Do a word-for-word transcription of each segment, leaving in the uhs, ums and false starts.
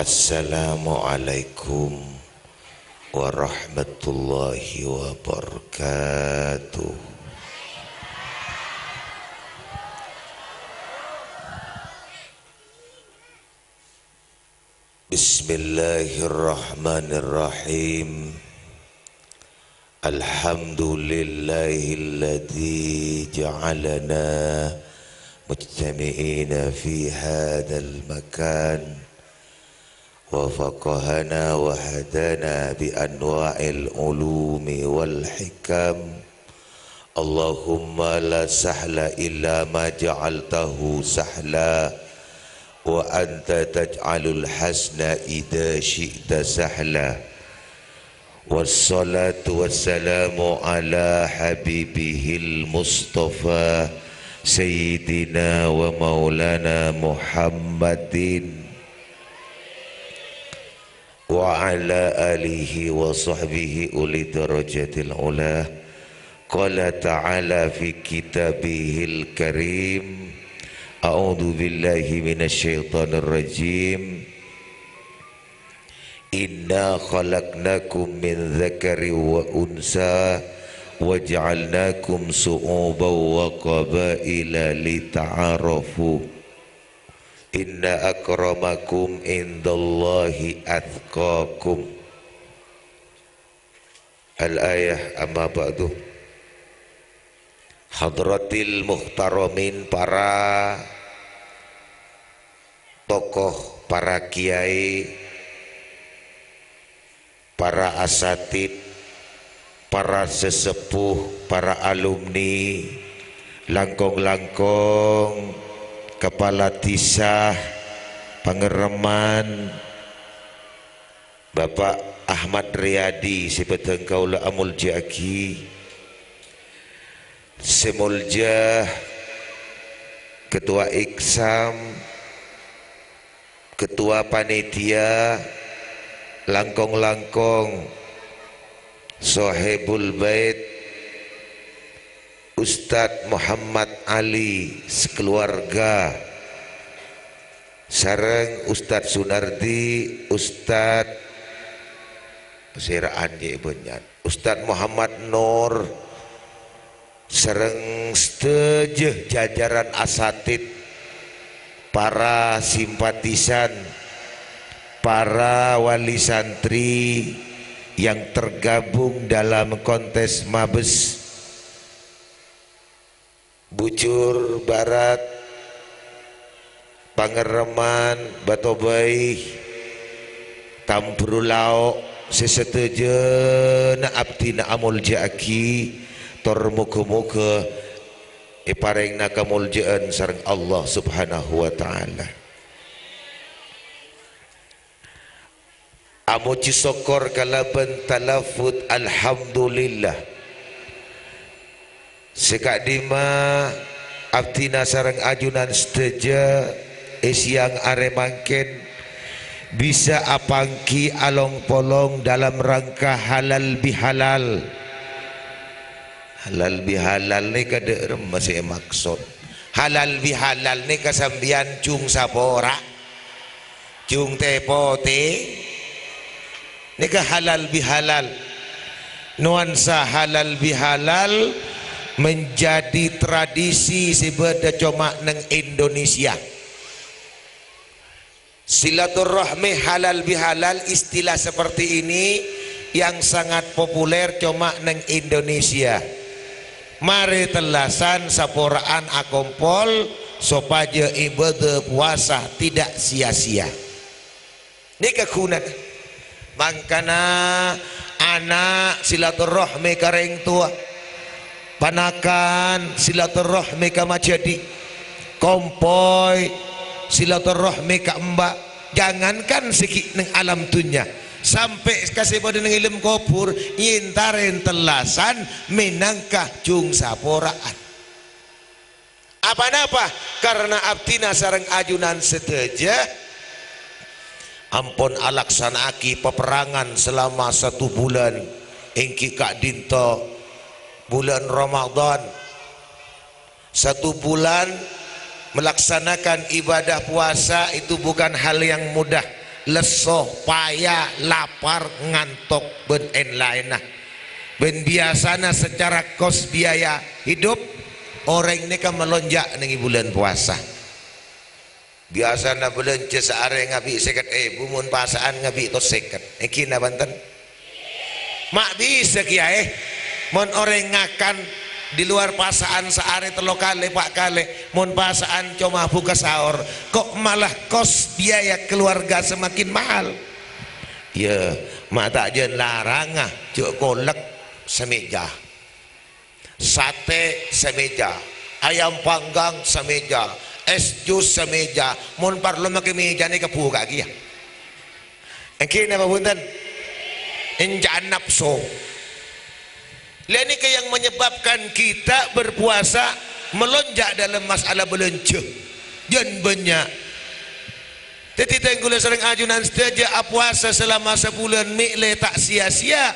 Assalamualaikum warahmatullahi wabarakatuh. Bismillahirrahmanirrahim. Alhamdulillahilladzi ja'alana mujtami'ina fi hadzal makan, wa faqahana wa hadana bi anwa'il ulumi wal hikam. Allahumma la sahla illa ma ja'altahu sahla, wa anta taj'alul hazna idza syi'ta sahla. Wassalatu wassalamu ala habibihil mustafa sayyidina wa maulana Muhammadin wa ala alihi wa sahbihi uli darajatil ula. Qala ta'ala fi kitabihil karim, a'udzu billahi minasy syaithanir rajim. Inna khalaqnakum min dzakarin wa unsa wa ja'alnakum syu'uban wa qabaila lita'arafu. Inna akramakum indallahi atqakum. Al-ayah, amma ba'du. Hadratil muhtaramin, para tokoh, para kiai, para asatid, para sesepuh, para alumni, langkong-langkong kepala desa, pangereman, Bapak Ahmad Riyadi sè bhâdhân kaulâ amoljâ'aghi, sè molja Ketua Iksam, Ketua Panitia, langkong-langkong Sohibul Bait, Ustadz Muhammad Ali sakeluarga, sareng Ustadz Sunardi, Ustadz, pasèra'an jhâ' bânnya', Ustadz Muhammad Nur, sareng sadhâjâ jajaran asatid, para simpatisan, para wali santri yang tergabung dalam kontes Mabes. Bujur Barat, Pangereman, Batobai, Tamburu Lao', sè sadhâjâna abdhina amoljâ'aghi, tor moghâ-moghâ èparèngana kamoljâ'ân sareng Allah Subhanahu wa Ta'ala. Amojhi sokkor kalabân talaffuz alhamdulillah. Sè ka'dimma abdhina sareng ajunan sadhâjâ è sèyang arè mangkèn bisa apangghi along-polong dalam rangka halal bihalal. Halal bihalal nèka dâ' remma sè èmaksod. Halal bihalal nèka sampèyan jhung sapora. Jhung tè-potè nèka halal bihalal. Nuansa halal bihalal menjadi tradisi sè bâdâ coma neng Indonesia. Silaturrahmi halal bihalal, istilah seperti ini yang sangat populer coma neng Indonesia. Marè tellasan sapora'an akompol sopajâ ibadah puasa tidak sia-sia. Nèka ghunana. Mangkana ana' silaturrahmi ka rèng towa, panakan silaturrahmi ka majhâdhi', kompoy silaturrahmi ka emba'. Jangankan sè ghi' neng alam dhunnya, sampè' ka sè bâdâ neng èlem kobhur, èntarè tellasan mènangka jhung sapora'an. Apa-napa? Karna abdhina sareng ajunan sadhâjâ ampon alaksana'aghi paperrangan selama satu bulan, èngghi ka'dinto bulan Ramadan. Satu bulan melaksanakan ibadah puasa itu bukan hal yang mudah. lesso, paya, lapar, ngantok, bân èn-laènna. Bân biyasana secara kos biaya hidup, orèng nèka malonja' neng è bulân powasa. Biyasana bâlânjhâ saarè ngabi' sèket èbu, mon pasa'an ngabi' tos sèket. Èngghi napa bhunten? Ma' bisa, Kèyaè. Mon orèng ngakan di luar pasa'an saarè tello kalè, pa' kalè, mon pasa'an coma buka sahur, kok malah kos biaya keluarga semakin mahal? Iyâ, ma' ta' jân laranga, jhâ' kolek samèja. Satè samèja, ayam panggang samèja, es jus samèja, mon parlo makè mèjana èkabukka'a kèya. Èngghi napa bhunten? Ènca'an napso. Lah, nèka yang menyebabkan kita berpuasa melonjak dalam masalah bâlânjhâ. Jân bânnya'. Dhâddhi, dhân kaulâ sareng ajunan sadhâjâ apowasa salama sabulân mè' lè ta' sia-sia.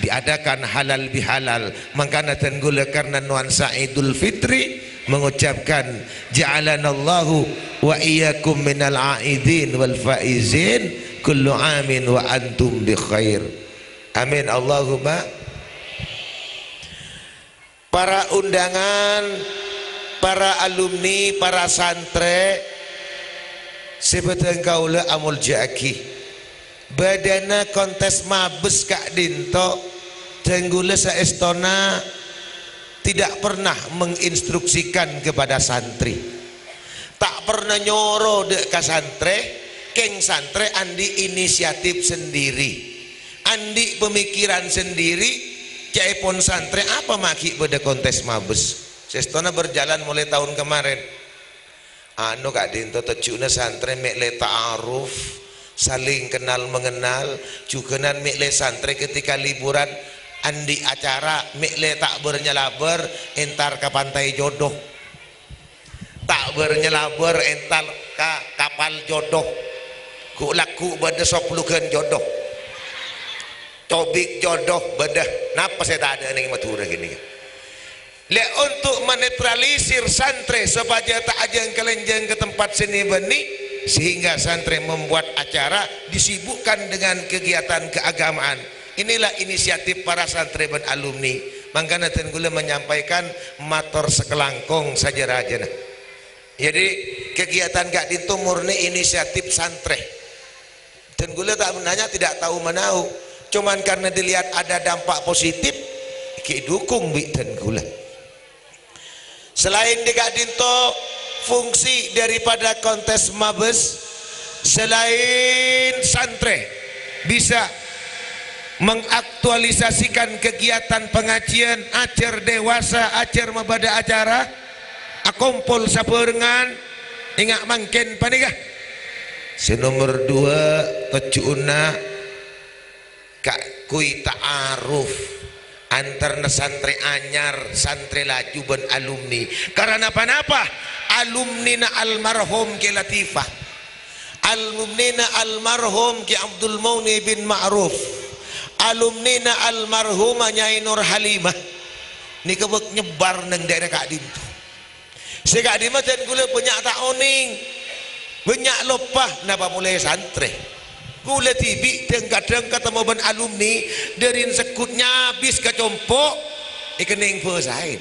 Diadakan halal bihalal. Mangkana dhân kaulâ karna nuansa Idul Fitri mengucapkan, "Ja'alanallahu wa iyyakum minal aidin wal faizin, kullu amin wa antum bi khair." Amin, Allahumma. Para undangan, para alumni, para santrè sè bhâdhân kaulâ amoljâ'aghi. Bâdâna kontes mabes ka'dinto, dhân kaulâ saèstona tidak pernah menginstruksikan kepada santri. Ta' pernah nyoro dâ' ka santrè, kèng santrè andi' inisiatif sendiri. Andi' pamikiran sendiri, ca'èpon santrè apa ma' ghi' bâdâ kontes mabes. Saèstona berjalan mulai tahun kemarin. Anu, ka'dinto tojjhuna santrè mè' lè ta'aruf, saling kenal mengenal, jhughânan mè' lè santrè ketika liburan andi' acara mè' lè ta'bâr-nyalabâr, entar ka pantai jodoh. Ta'bâr-nyalabâr entar ka kapal jodoh. Ghu'-lagghu' bâdâ soplughân jodoh. Cobik jodoh bâdâ. Napa sè tadâ' neng Madhurâ ghânèka? Lè, untuk menetralisir santrè sopajâ ta' ajâng-kalènjâng ka tempat sè nè-bânnè, sehingga santrè membuat acara disibukkan dengan kegiatan keagamaan. Inilah inisiatif para santrè bân alumni. Mangkana dhân kaulâ menyampaikan mator sakalangkong sajâ-rajâna. Jadi, kegiatan ka'dinto murni inisiatif santrè. Dhân kaulâ ta' menanya, tidak tahu menau. Cuman karena dilihat ada dampak positif, èdukung bi' dhân kaulâ. Selain di ka'dinto fungsi daripada kontes mabes, selain santrè bisa mengaktualisasikan kegiatan pengajian, ajhâr dewasa, ajhâr mabâdâ acara, akompol sabhârengan, enga' mangkèn panèka. Sè nomer duwâ', tojjhuna kaangghuy ta'aruf antarana santrè anyar, santrè laju bân alumni. Karana ponapa? Alumnina almarhum Kè Latifah. Alumnina almarhum Kè Abdul Mughni bin Ma'ruf. Alumnina almarhumah Nyai Nur Halimah. Nèka bâk nyebbhâr neng daerah ka'dinto. Sè ka'dimma dhân kaulâ bânnya' ta' onèng, bânnya' loppa, napa polè santrè. Kaulâ dhibi' dhâng-kadhâng katemmo bân alumni, dâri segghut nyabis ka compo', èkennèng bhâsaèn.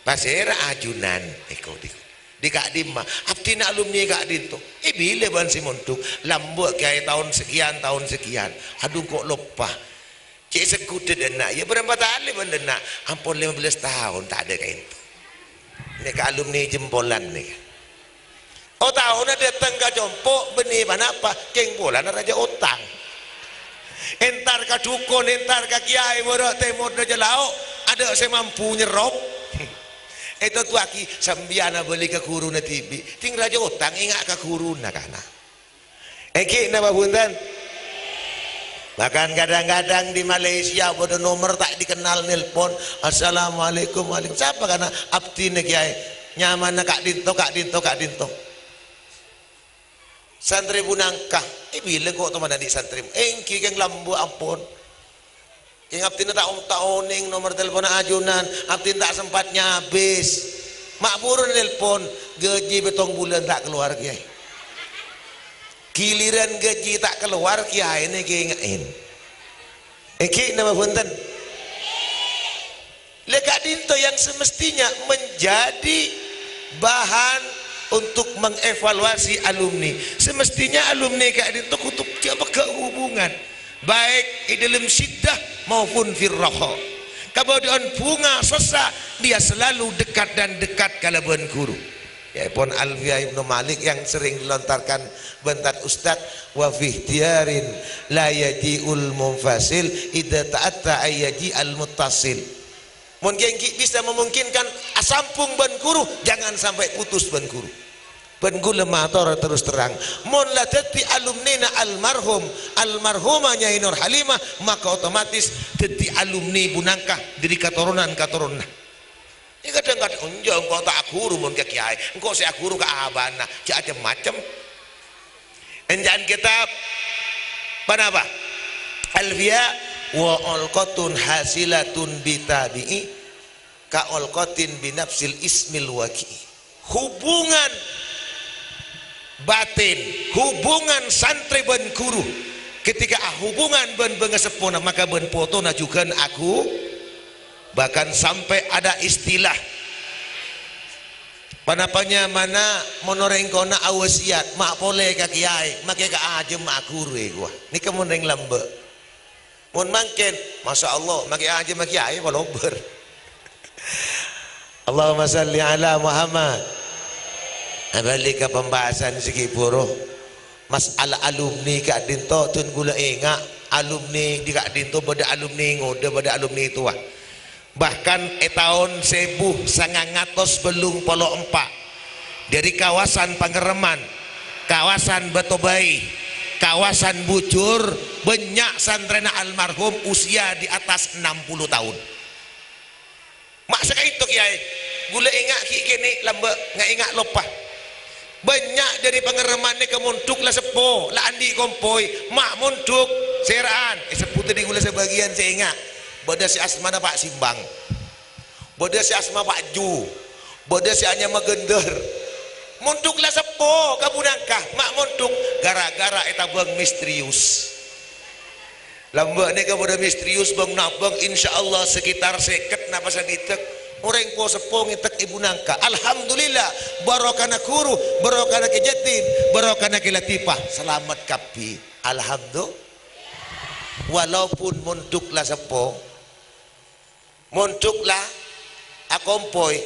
Pasèra ajunan, èko, dhi-, dhi ka'dimma, abdhina alumni ka'dinto. È bilâ bân sè mondhuk, lambâ' kèyaè taon sekian, taon sekian. Adhu, engko' loppa. Cè' segghut dâ' enna', iyâ, bârâmpa talè bân dâ' enna'? Ampon lèma bellâs taon tadâ' ka'dinto. Nèka alumni jempolan nèka. Oh, taonna dâteng ka compo', bânnè ponapa? Kèng polana rajâ otang. Entar ka dhukon, entar ka kèyaè, bârâ' tèmor dâjâ lao', adâ' sè mampu nyerrop. Ètotowaghi, sampèyan abâli ka ghuruna dhibi'. Dhing rajâ otang, enga' ka ghuruna, kana'. Èngghi napa bhunten? Bahkan kadhâng-kadhâng di Malaysia bâdâ nomer ta' dikennal nelpon, "Assalamualaikum, waalaikum-, sapa kana'?" "Abdhina, Kèyaè." "Nyamana ka'dinto, ka'dinto, ka'dinto." "Santrè bhunangka." "È bilâ engko' toman andi' santrè?" "Èngghi, kèng lambâ' ampon." Kèng abdhina ta' on-, ta' onèng nomer telponna ajunan, abdhina ta' sempat nyabis. Ma' buru nelpon, gajhi pèttong bulân ta' kalowar, Kèyaè. Giliran gaji ta' kalowar, kiyaèna kèngè'è. Èngghi napa bhunten? Lha, ka'dinto yang semestinya menjadi bahan untuk mengevaluasi alumni. Semestinya alumni ka'dinto kodhu jhâ' pegghâ' hubungan, baik è dâlem syiddah maupun fir raha. Kabâdâ'ân bhunga sossa, dia selalu dekat dan dekat kalabân ghuru. Ya'èpon Alfiyah Ibnu Malik yang sering dilontarkan bân Tad Ustad, "Wa fi ikhtiyarin la yaji'ul munfasil, idza ta'atta ay yaji'al muttasil." Mon kèng ghi' bisa memungkinkan asambhung bân ghuru, jangan sampai putus bân ghuru. Bân ghulâ mator terus terang, mon la dhâddhi alumnina almarhum, almarhumah Nyai Nur Halimah, maka otomatis dhâddhi alumni bhunangka dâri katoronan-katoronanna. È, kadhâng-kadhâng, "Enjâ', engko' ta' aghuru mon ka kiyaè, engko' sè aghuru ka abana," jhâ' cem-macem. Ènca'an kètab, ponapa? Alfiyah, "Wa alqatun hasilatun bitabi'i, ka alqatin binafsil ismil waqi'i." Hubungan batin, hubungan santrè bân ghuru, ketika ahubungan bân bângaseppona, maka bân potona jhughân aghâ-, bahkan sampai ada istilah, ponapa nyamana, mon orèng kona awasiat, ma' polè ka kiyaè, makè ka ajâm aghuru, ghuwa. Nèka mon rèng lambâ'. Mon mangkèn, masya Allah, makè ajâm kiyaè, palobâr. Allahumma shalli ala Muhammad. Nah, bâli ka pembahasan sè ghi' bhuru. Masalah alumni ka'dinto, dhân ghulâ enga', alumni dâri ka'dinto bâdâ alumni ngodâ, bâdâ alumni towa. Bahkan è taon sèbu sangang atos bâllung polo empa', dâri kawasan Pangerreman, kawasan Bâto Bhâi, kawasan Bujur, bânnya' santrèna almarhum usia di atas enam puluh taon. Ma' sakaènto, Kèyaè, ghulâ enga' ghi' kènè' lambâ', nga' enga' loppa. Bânnya' dâri Pangerreman nèka mondhuk la seppo, la andi' kompoy, ma' mondhuk, sèra'an, èsebbhuddhâ dâri ghulâ sabâgiyân sè enga'. Bâdâ sè asmana Pa' Simbang. Bâdâ sè asma Pa' Ju. Bâdâ sè anyama Gendher. Mondhuk la seppo ka bhunangka, ma' mondhuk gara-gara ètabâng misterius. Lambâ' nèka bâdâ misterius bâng-nabâng, insyaallah sekitar sèket napa sabidhâk orèng po-seppo ngètèk è bhunangka. Alhamdulillah, barokana ghuru, barokana Kè Jatin, barokana Kè Latifah, salamet kabbhi. Alhamdulillah. Walaupun mondhuk la seppo, mondhuk la akompoy,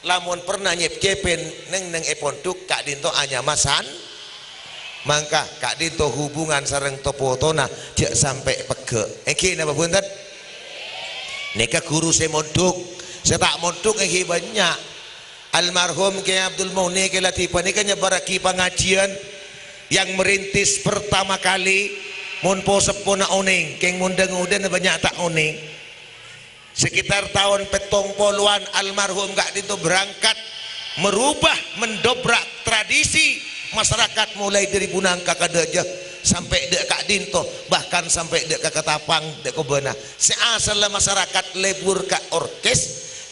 lamon perna nyèp-cèpèn neng-neng è pondhuk ka'dinto anyama san-, mangka ka'dinto hubungan sareng to-potona jhâ' sampè' pegghâ'. Èngghi napa bhunten? Nèka ghuru sè mondhuk, sè ta' mondhuk èngghi bânnya'. Almarhum Kèyaè Abdul Mughni Kè Latifah nèka nyebbhârraghi pangajiyân yang merintis pertama kali, mon po-seppona onèng, kèng mon dhâng-odhânna bânnya' ta' onèng. Sekitar taon pèttong polowan almarhum ka'dinto berangkat merubah, mendobrak tradisi masyarakat mulai dâri bhunangka ka dâjâ sampè' dâ' ka'dinto, bahkan sampè' dâ' ka Ketapang, dâ' kobâna. Sè asalla masyarakat lebur ka Orkes,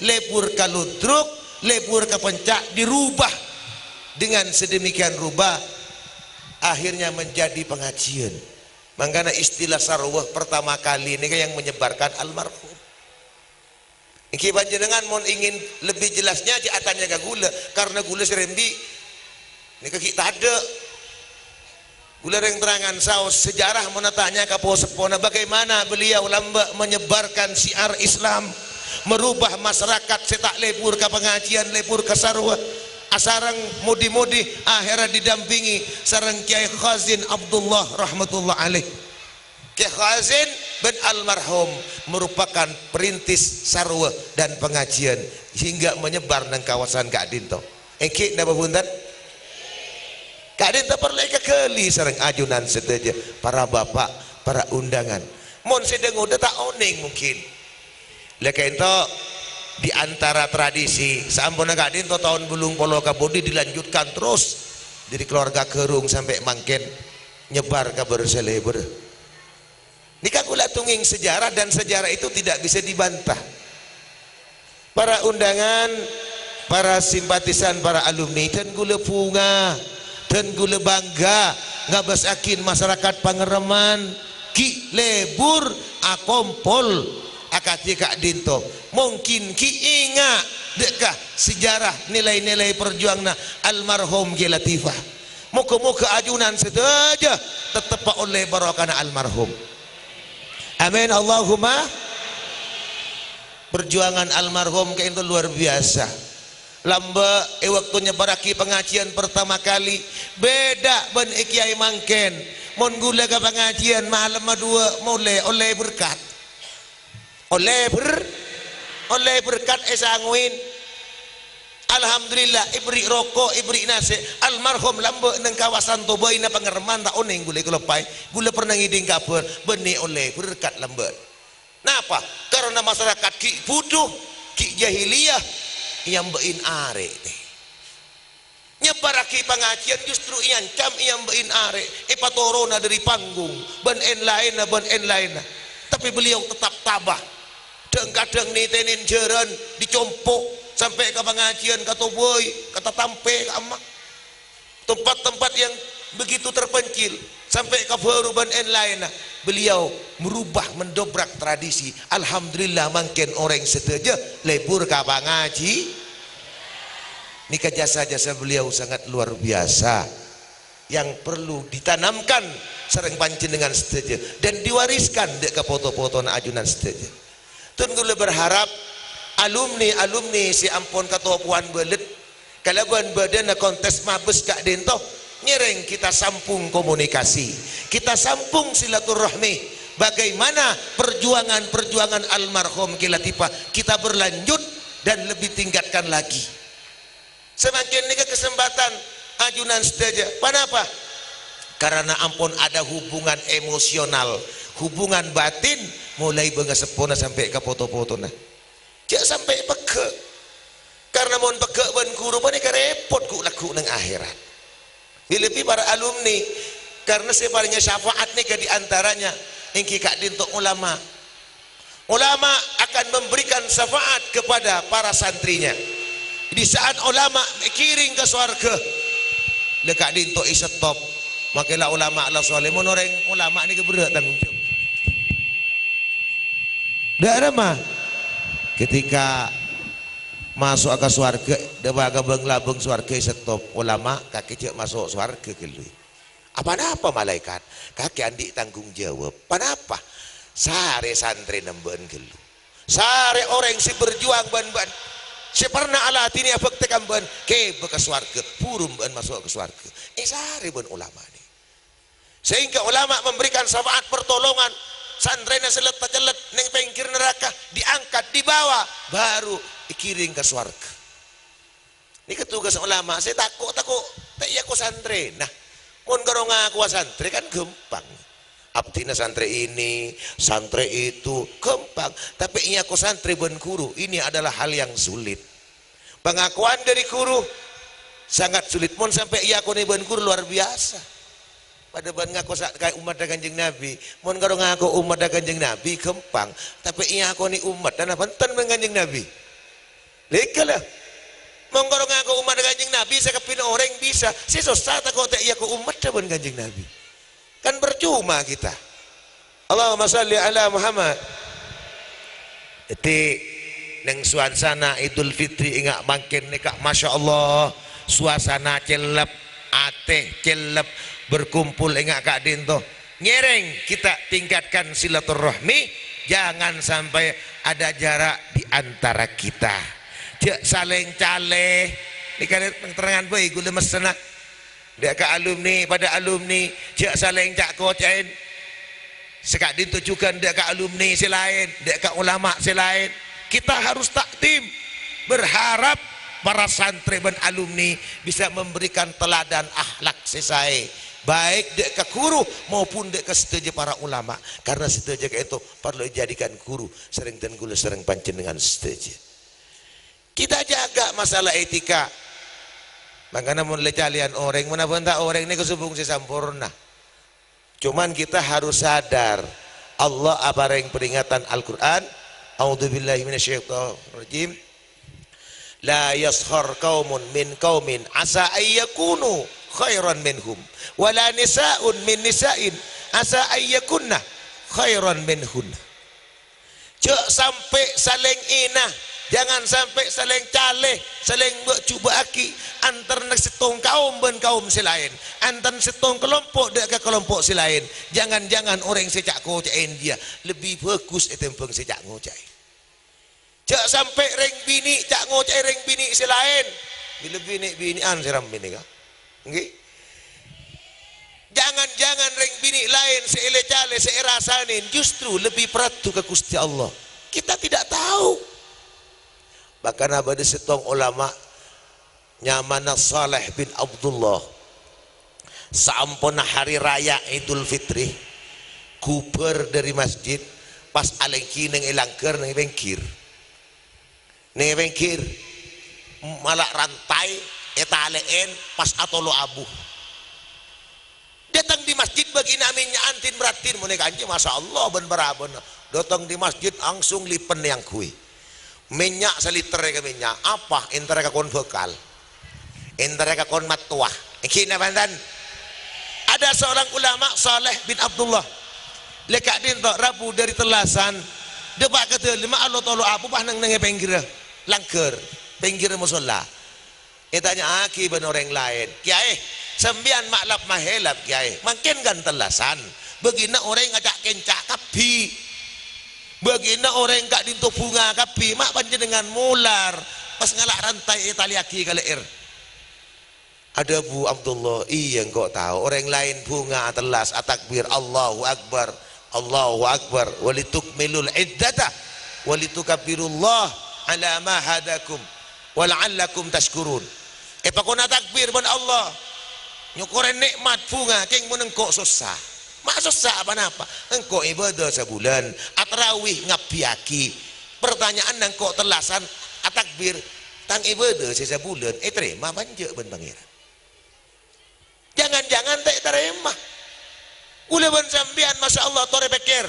lebur ka Ludruk, lebur ka Penca', dirubah dengan sedemikian rupa, akhirnya menjadi pengajian. Mangkana istilah sarwa pertama kali nèka yang menyebarkan almarhum. Èngghi panjhennengan mon ingin lebih jelasnya, jhâ' atanya ka ghulâ, karena ghulâ sè rembi' nèka ghi' tadâ'. Ghulâ rèng-terrangan saos sejarah mon atanya ka po-seppona, bagaimana beliau lambâ' menyebarkan syiar Islam, merubah masyarakat sè ta' lebur ka pengajian, lebur ka sarwa. Asareng modi-modi, akhèrra didampingi sareng Kèyaè Khazin Abdullah rahmatullah alaih. Kè Khazin bân almarhum merupakan perintis sarwa dan pengajian hingga menyebar neng kawasan ka'dinto. Èngghi napa bhunten? Ka'dinto parlo èkaghâli sareng ajunan sadhâjâ, para bapak, para undangan. Mon sè dhâng-odhâ ta' onèng mungkin. Lha ka'dinto di antara tradisi, saamponna ka'dinto taon bâllung polo kabudi dilanjutkan terus dâri keluarga Garung sampè' mangkèn nyebar ka bâr-salèbâr. Nèka ghulâ tongèng sejarah dan sejarah itu tidak bisa dibantah. Para undangan, para simpatisan, para alumni, dhân ghulâ bhunga, dhân ghulâ bangga ngabâssaghi masarakat Pangremman ghi' lebur akompol akadhi ka'dinto. Mungkin ghi' enga' dâ' ka sejarah nilai-nilai parjuwanganna almarhum Kiai Latifah. Moghâ-moghâ ajunan sadhâjâ tetteppa ollè barokana almarhum. Amin, Allahumma. Parjuwangan almarhum ka'dinto luar biasa. Lambâ' è bâkto nyebbhârraghi pangajiân partama kalè, bhidhâ bân è kèyaè mangkèn. Mon ghulâ ka pangajiân malemma duwâ' molè ollè berkat. Ollè ber-, ollè berkat èsangoèn. Alhamdulillah, èberri' roko', èberri' nasè'. Almarhum lambâ' neng kawasan Tobaina Pangremman ta' onèng ghulâ èkaloppaè. Ghulâ pernah ngèdhing kabhâr, bânnè ollè berkat lambâ'. Napa? Karena masyarakat ghi' budhu, ghi' jahiliyah, èambâ'in arè'. Nyebbhârraghi pangajiân justru èancam èambâ'in arè', èpatorona dâri panggung, bân èn-laènna, bân èn-laènna. Tapè beliau tetap tabah. Dhâng-kadhâng nètènè jhârân dâri compo' sampè' ka pangajiân, ka Tobai, ka Tatampè, ka Emma. Tempat-tempat yang begitu terpencil, sampè' ka Bâru bân èn-laènna, beliau merubah, mendobrak tradisi. Alhamdulillah, mangkèn orèng sadhâjâ lebur ka pangaji-, Nèka jasa-jasa beliau sangat luar biasa yang perlu ditanamkan sareng panjhennengngan sadhâjâ dan diwariskan dâ' ka poto-potona ajunan sadhâjâ. Dhân ghulâ berharap alumni-alumni sè ampon katopowan bâlât kalabân bâdâna kontes mabes ka'dinto, ngèrèng kita sambung komunikasi, kita sambung silaturahmi. Bagaimana perjuangan-perjuangan almarhum Kiai Latifah kita berlanjut dan lebih tingkatkan lagi. Samangkèn nèka kasempatan ajunan sadhâjâ. Ponapa? Karena ampon ada hubungan emosional, hubungan batin, molaè bângaseppona sampè' ka poto-potona. Jhâ' sampè' pegghâ'. Karena mon pegghâ' bân ghuru panèka rèpot ghu'-lagghu' neng akhèrat. Lebbi-lebbi para alumni, karena sè parèngè syafaat nèka di antaranya èngghi ka'dinto ulama. Ulama akan memberikan syafaat kepada para santrinya. Di saat ulama èkèrèng ka sowarghâ, la ka'dinto èsettop. Makkè la ulama la sholeh, mon orèng ulama nèka berrâ' tanggung jawab. Dâ' remma? Ketika maso'a ka sowarghâ, dâpa' ka bâng-labâng sowarghâ èsettop. Ulama, kakè jhâ' maso' sowarghâ ghâllu. Apa-napa malaèkat? Kakè andi' tanggung jawab. Ponapa? Sarè santrèna bâ'ân ghâllu. Sarè orèng sè berjuang bân bâ'ân. Sè parna aladhinè abhâktè ka bâ'ân, kèbâ ka sowarghâ, buru bâ'ân maso' ka sowarghâ. Èsarè bân ulama nè. Sehingga ulama memberikan syafaat pertolongan, santrèna sè letta-celletta neng pèngghir naraka diangkat, dibawa, baru èkèrèng ka sowarghâ. Nèka tugas ulama, sè tako'-tako' ta' èako santrèna. Mon karo ngakowa santrè kan ghâmpang. Abdhina santrè ini, santrè itu, ghâmpang. Tapè èako santrè bân ghuru, ini adalah hal yang sulit. Pengakuan dari guru sangat sulit. Mon sampè' èakonè bân ghuru, luar biasa. Padâ bân ngako sa-, ka-, ommaddhâ Kanjeng Nabi. Mon karo ngako ommaddhâ Kanjeng Nabi, ghâmpang. Tapè èakonè ommaddhâ, napa bhunten bân Kanjeng Nabi? Lèghâ la. Mon karo ngako ommaddhâ Kanjeng Nabi, sakabbhiyânna orèng bisa. Sè sossa tako' ta' èako ommaddhâ bân Kanjeng Nabi. Kan percuma kita. Allahumma shalli ala Muhammad. Dhâddhi, neng suasana Idul Fitri ènga' mangkèn nèka, Masya Allah, suasana cellep, atè cellep, berkumpul ènga' ka'dinto. Ngèrèng kita tingkatkan silaturahmi, jangan sampai ada jarak di antara kita. Jhâ' salèng calè. Nèka terrangan bhâi ghulâ messenna. Dâ' ka alumni, padâ alumni, jhâ' salèng ca'-koca'èn. Sè ka'dinto jhughân dâ' ka alumni sè laèn, dâ' ka ulama sè laèn. Kita harus takdim, berharap para santrè bân alumni bisa memberikan teladan akhlak sè saè, baik dâ' ka ghuru maupun dâ' ka sadhâjâ para ulama, karena sadhâjâ ka'dinto parlo èjhâdhikan ghuru sareng dhân ghulâ sareng panjhennengngan sadhâjâ. Kita jaga masalah etika. Mangkana mon lè-calèyan orèng, manabi enta' orèng nèka sobung sè samporna. Cuman kita harus sadar, Allah aparèng peringatan Al-Qur'an, "A'udzubillahi minasyaitonirrajim. La yaskhar qaumun min qaumin asa ayyakunu khairan minhum, wala nisa'un min nisa'in asa ayyakunna khairan minhunna. Jhâ' sampè' salèng èna, jangan sampè' salèng calè, salèng bâ'-jubâ'âghi antarana sèttong kaum bân kaum sè laèn, antarana sèttong kalompo' dâ' ka kalompo' sè laèn. Jangan-jangan orèng sè ca'-koca'è jiyâ lebbi bhâghus ètèmbhâng sè ca'-ngoca'è. Jhâ' sampè' rèng binè' ca'-ngoca'è rèng binè' sè laèn. Bilâ binè'-binè'an sè rammè nèka. Ènggi? Jangan-jangan rèng binè' laèn sè èlè-calè, sè èrasanè justru lebbi parlo ka Ghustè Allah. Kita tidak tahu. Bahkan bâdâ sèttong ulama nyamana Saleh bin Abdullah. Saamponna hari raya Idul Fitri, ghubâr dâri masjid, pas alèngghi neng è langghâr neng è pèngghir. Neng è pèngghir, mala' rantai, ètalè'èn, pas atolo' abu. Dâteng dâri masjid bâgina mènnya'an din-bârâddin, monè kanjeng, masya Allah, bân parabânna. Dâteng dâri masjid langsung lipen èyangghuy. Mènnya' saliter èkamènnya'. Apa? Èntarra ka kon bhâkal. Èntarra ka kon mattowa. Ènggi napa bhunten? Ada seorang ulama Saleh bin Abdullah. Lè ka'dinto rabu dâri tellasan. Dâpa' ka dâlemma atolo' abu pas neng-neng è pèngghirra langghâr. Pèngghirra mosolla. Ètanya'aghi bân orèng laèn, "Kèyaè, sampèyan ma' lap-mahèlap, Kèyaè. Mangkèn kan tellasan. Bâgina orèng aca'-kènca' kabbhi. Bâgina orèng ka'dinto bhunga kabbhi, ma' panjhennengngan molar, pas ngala' rantai ètalèyaghi ka lè'èr." Adhâbu Abdullah, "Iyâ, engko' tao. Orèng laèn bhunga atellas, atakbir, Allahu Akbar, Allahu Akbar, walitukmilul iddata, walitukabbirullaha ala ma hadakum." "Wa la'allakum tasykurun." Èpakona takbir bân Allah. Nyokorè nè'mat bhunga, kèng mon engko' sossa. Ma' sossa pa-napa? Engko' ibâdâ sabulân, atarawih ngabbhiyâghi. Partanya'anna engko' tellasan atakbir, tang ibâdâ sè sabulân ètarèma apa enjâ' bân Pangèran? Jangan-jangan ta' ètarèma. Kaulâ bân sampèyan, masya Allah, torè pèkkèr.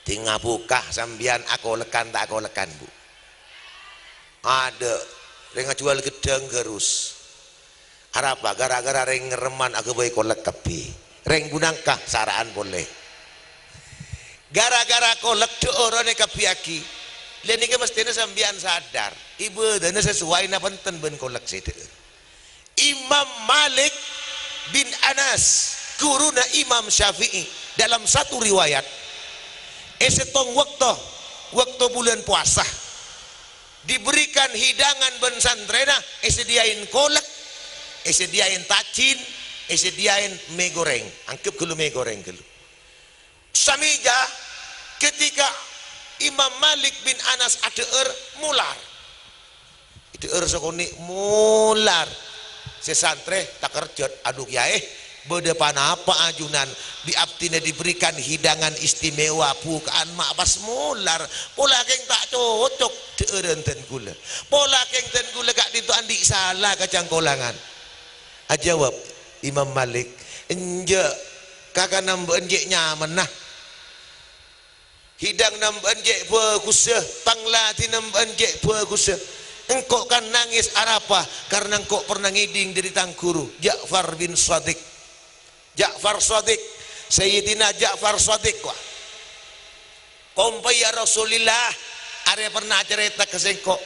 Ding abukah sampèyan akolekan ta' akolekan, Bu? Adâ', rèng ajhuwâl ghedhâng ghârus. Arapa? Gara-gara rèng ngerremman aghâbây kolek kabbhi. Rèng bhunangka sara'an polè. Gara-gara kolek dâ'ârân èkabbhiyâghi. Lha nèka mestèna sampèyan sadar, ibâdâna sasowai napa enten bân kolek sè dâ'âr. Imam Malik bin Anas, ghuruna Imam Syafi'i, dalam satu riwayat, è sèttong bâkto, bâkto bulân powasa, diberikan hidangan bân santrèna, èsadhiyâin kolek, èsadhiyâin tajin, èsadhiyâin mè gorèng. Anggep ghâllu mè gorèng ghâllu. Samèja ketika Imam Malik bin Anas adhâ'âr, molar. Èdhâ'âr sakonè' molar. Sè santrè takerjhât, "Adhu, Kèyaè, bâdâ panapa ajunan? Bi' abdhina diberikan hidangan istimewa, bhuka'an ma' pas molar. Pola kèng ta' cocok dhâ'ârân dân kaulâ. Pola kèng dân kaulâ ka'dinto andi' sala ka cangkolangan." Ajâwâb Imam Malik, "Enjâ', kakanna bâ'na cè' nyamanna. Hidanganna bâ'na cè' bhâghussa, pangladhina bâ'na cè' bhâghussa. Engko' kan nangès arapa? Karna engko' pernah ngèdhing dâri tang ghuru, Ja'far bin Shadiq." Ja'far Shadiq, Sayyidina Ja'far Shadiq, wah. Kompoyya Rasulillah, arèya pernah acarèta ka sèngko'.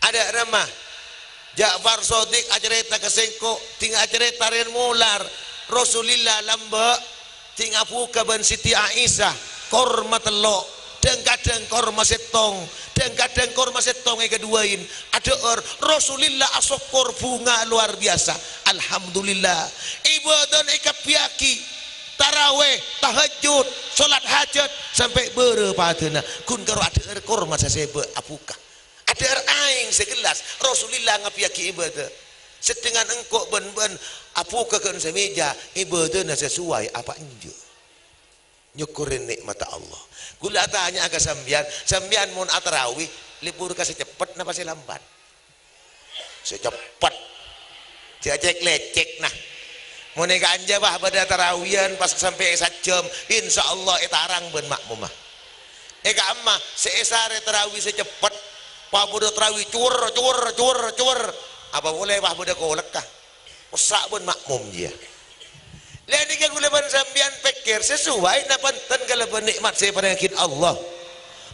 Adâ' ramma, Ja'far Shadiq acarèta ka sèngko', ding acarèta rèn molar, Rasulillah lambâ', ding abhuka bân Siti Aisyah, korma tello', dhâng-kadhâng korma sèttong, dhâng-kadhâng korma sèttong èkadhuwâin, adhâ'âr, Rasulillah asokkor bhunga lowar biyasa, "Alhamdulillah, ibâdâna èkabbhiyâghi, tarawèh, tahajjud, sholat hajat, sampè' bârâ padâna, ghun karo adhâ'âr korma sasèbâ' abhuka." Adhâ'âr aèng sagellas, Rasulillah ngabbhiyâghi ibâdâ. Sedhengan engko' bân bâ'na abhuka ghân samèja, ibâdâna sasowai apa enjâ'? Nyokorè nè'matta Allah. Kaulâ atanya'a ka sampèyan, sampèyan mon atarawih, lebur ka sè ceppet napa sè lambat? Sè ceppet. Jhâ' cèk-lècèk, nah. Mon è ka'anja, bâh, bâdâ tarawiyan pas sampè' sajjhâm, insyaallah ètarang bân ma'mumma. È ka'emma, sè èsarè tarawih sè ceppet, pabudhâ tarawih cuwèr, cuwèr, cuwèr, cuwèr. Apa polè pas bâdâ kolekka? Ossa' bân makmum jiyâ. Lè nèka kaulâ bân sampèyan pèkkèr, sasuwai napa enten kalabân nè'mat sè èparèngaghin Allah?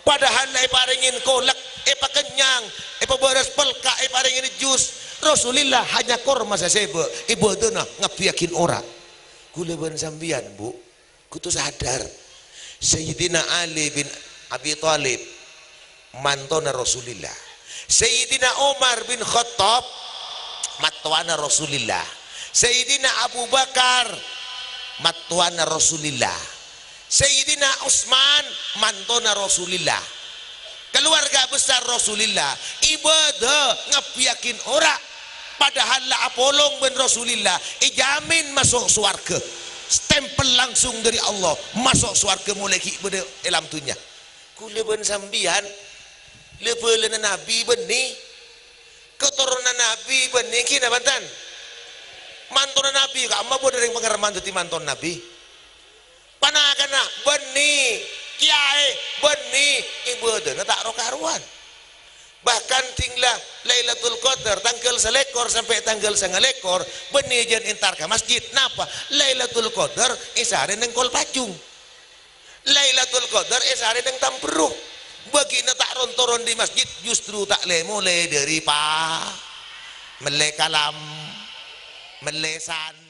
Padahal la èparèngè kolek, èpakennyang, èpabârâs pelka', èparèngè jus. Rasulillah hanya korma sasèbâ', ibâdâna ngabbhiyâghin ora'. Kaulâ bân sampèyan, Bu, kodhu sadar. Sayyidina Ali bin Abi Thalib, mantona Rasulillah. Sayyidina Umar bin Khattab, mattowana Rasulillah. Sayyidina Abu Bakar, mattowana Rasulillah. Sayyidina Utsman, mantona Rasulillah. Kaluwarga besar Rasulillah, ibâdâ ngabbhiyâghin ora', padahal la apolong bân Rasulillah, èjhâmin maso' sowarghâ. Stempel langsung dâri Allah, maso' sowarghâ molaè ghi' bâdâ è alam dhunnya. Kaulâ bân sampèyan, la bhâlâna Nabi bânnè, katoronan Nabi bânnè, ghi napa enten? Mantona Nabi, ka'emma bâdâ rèng pangarep dhâddhi mantona Nabi. Panakanna bânnè, kèyaè bânnè, ibâdâna ta' ro-karowan. Bahkan dhing la Lailatul Qadar tangghâl salèkor sampè' tangghâl sangalèkor, bânnè jhân entar ka masjid. Napa? Lailatul Qadar èsarè neng Kol Pajung. Lailatul Qadar èsarè neng Tamberru. Bâgina ta' ron-toron dâri masjid, justru ta' lè-molè dâri pa-, mellè kalam, mellè san.